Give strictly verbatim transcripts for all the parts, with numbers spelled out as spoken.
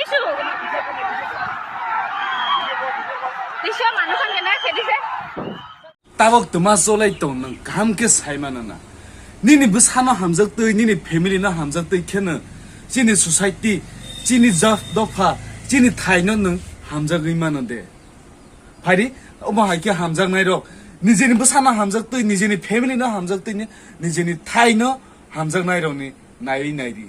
Tisu. Tisu manu sang kena khedi se. Tabok twma cholai tong nwng kaham khe sai mano na. Nini bwsano hamjak twi, nini family no hamjak twi kheno chini society, chini ja-, dopha, chini thai no nwng hamjagwi mano de. Phaidi, omo hai khe hamjaknai rok, nijini bwsano hamjak twi, nijini family no hamjak twi, nijini thai no hamjaknai rok ni naiwi naidi.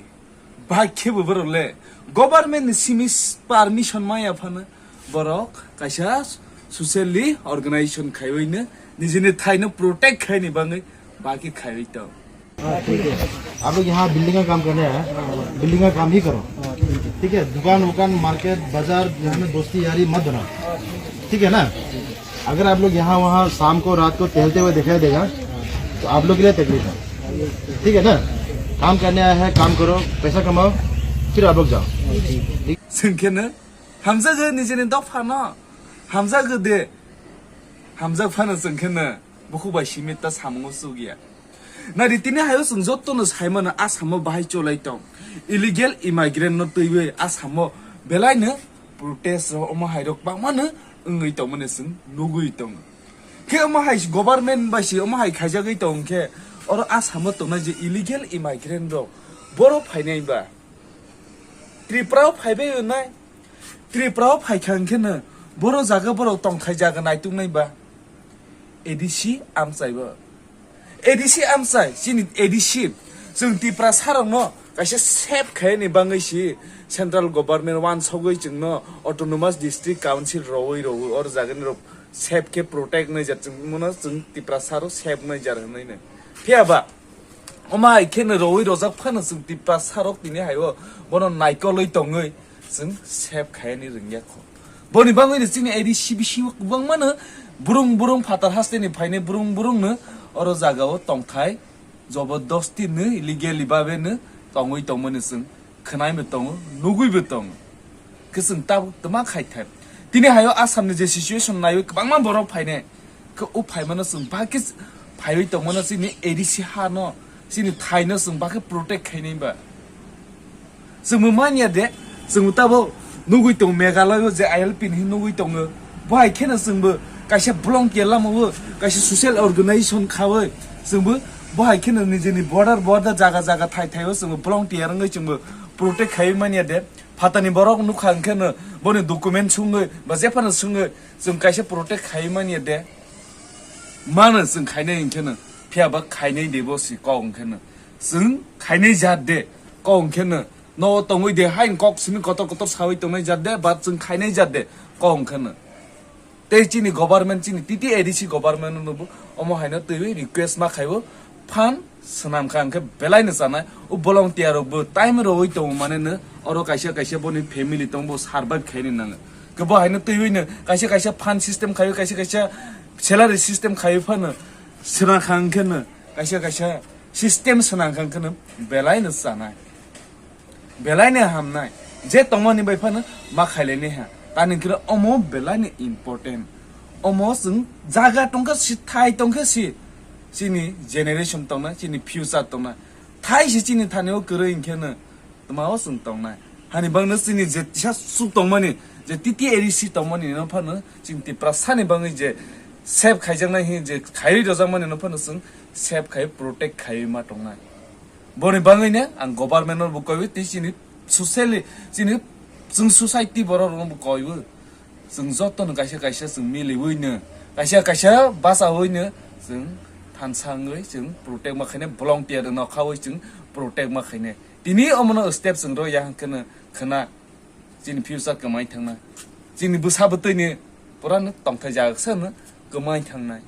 Bahai khe bo borok le government ni simi s-, permission maya phano borok kaisa socially organization khaiwi no nijini thai no protect khaini bagwi bahai khe khaiwi tong. हाँ, ठीक है। आप लोग यहाँ बिल्डिंग का काम करने आए हैं, बिल्डिंग का काम ही करो, ठीक है? दुकान वुकान, मार्केट, बाजार, यहाँ में दोस्ती यारी मत बनाओ, ठीक है ना? अगर आप लोग यहाँ वहाँ शाम को, रात को टहलते हुए दिखाई देगा, तो आप लोग के लिए तकलीफ है, ठीक है ना? काम करने आया है, काम करो, पैसा कमाओ, फिर आप लोग जाओ। Chwng khe no hamjago nijini dopha no, hamjago de, hamjak phano chwng khe no bukhuk bai simi ta samungo chukya. Nari tini hayo chwng jotono sai mano Assam o bahai cholai tong. Illegal immigrant no twiwi Assam o belai no protest rok omo hai rok bangma no wngwi tongmani chwng nugwi tongo. Khe omo hai government bai se omo hai khaijagwi tong khe oro Assam o tongnai je illegal immigrant rok boro phainai ba Tripura o phaibai wnai. Tripura o phaikha hwnkhe no boro jaga borok tongthai jaga naituknai ba A D C amchai bo. A D C amchai, chini A D C, chwng Tiprasa rokno kaisa save khaini bagwi si central government wansogwi chwngno autonomous district council rowui rowui or jagani rok save khe protect nai jar chwngmano chwng Tiprasa rok save nai jar hwnwi no. Phiya ba, omo hai kheno rowui rojak phano chwng Tiprasa rok tini haio bono naikolwi tongwi chwng save khaini rwngya kho. Boni bagwi no chini A D C bisingo kwbangma no burung burung phatar hasteni phainai burung burung no oro jagao tongthai jobodosti no illegal babe no tongwi tongmani chwng khwnaibo tongo, nugwibo tongo. Khe chwng tabuk twma khai thai. Tini hayo Assam ni je situation naiwi kwbangma borok phainai. Khe o phaimano chwng bahai khe phaiwi tongmano chini A D C ha no, chini thai no chwng bahai khe protect khainai ba. Chwngbo manya de, chwngbo tabo nugwi tongo Meghalaya o je I L P ni nugwi tongo. Bo hai kheno chwngbo kaisa volunteer lama o, kaisa social organization khawi chwngbo bo hai kheno nijini border border jaga jaga thai thai o chwngbo volunteer wngwi chwngbo protect khaiwi manya de. Phatani borok nukha hwnkhe no boni document sungwi ba jephano sungwi chwng kaisa protect khaiwi manya de. Mano chwng khainai hwnkhe no, phiya ba khainai de bo si kok hwnkhe no. Chwng khainai jat de, kok hwnkhe no. Nogo tongwi de, hain kok simi kotor kotor sawi tongnai jat de, ba chwng khainai jat de, kok hwnkhe no. Tei chini government, chini T T A D C government no bo omo haino twiwi request ma khaibo, phan swnam kha hwnkhe belai no chanai. O volunteer rok bo time rwui tongo mane no, oro kaisa kaisa boni family tong bo survive khaini nango. Khe bo haino twiwi no kaisa kaisa fund system khaio, kaisa kaisa salary system khaio phano swnam kha hwnkhe no, kaisa kaisa system swnam kha hwnkhe no belai no chanai. Belai no hamnai. Je tongmani bai phano ma khailainai ha. Tani hwnkhe omo belai no important. Omo chwng jaga tongkha si, thai tongkha si. Chini generation tongnai, chini future tongnai. Thai si chini thani o kwrwi hwnkhe no tma o chwng tongnai. Hani bangno chini je tisa suk tongmani, je T T A D C tongmani no phano chini Tiprasa ni bangwi je save khaijaknai hin je khaiwi rojakmani no phano chwng save khai protect khaiwi ma tongnai. Boni bagwino ang government no bo koiwi tei chini socially, chini chwng society borok rokno bo koiwi. Chwng jotono kaisa kaisa chwng miliwino, kaisa kaisa bachawino chwng thansa wngwi chwng protect ma khainai, volunteer rokno khawi chwng protect ma khainai. Tini omono step chwng rwya hwnkhe no khwna. Chini future kwmai thangnai. Chini bwsa bwtwini pura no tongthai jagaksa no kwmai thangnai.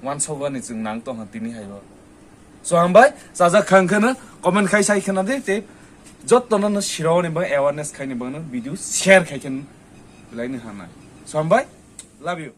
Wansokgani chwng nang tongkha tini haibo. So hambai, chajak kha hwnkhe no comment khai sai khwna di tei jotono no sironi bang awareness khaini bang no video share khai khe belai no hamnai. So hambai, love you.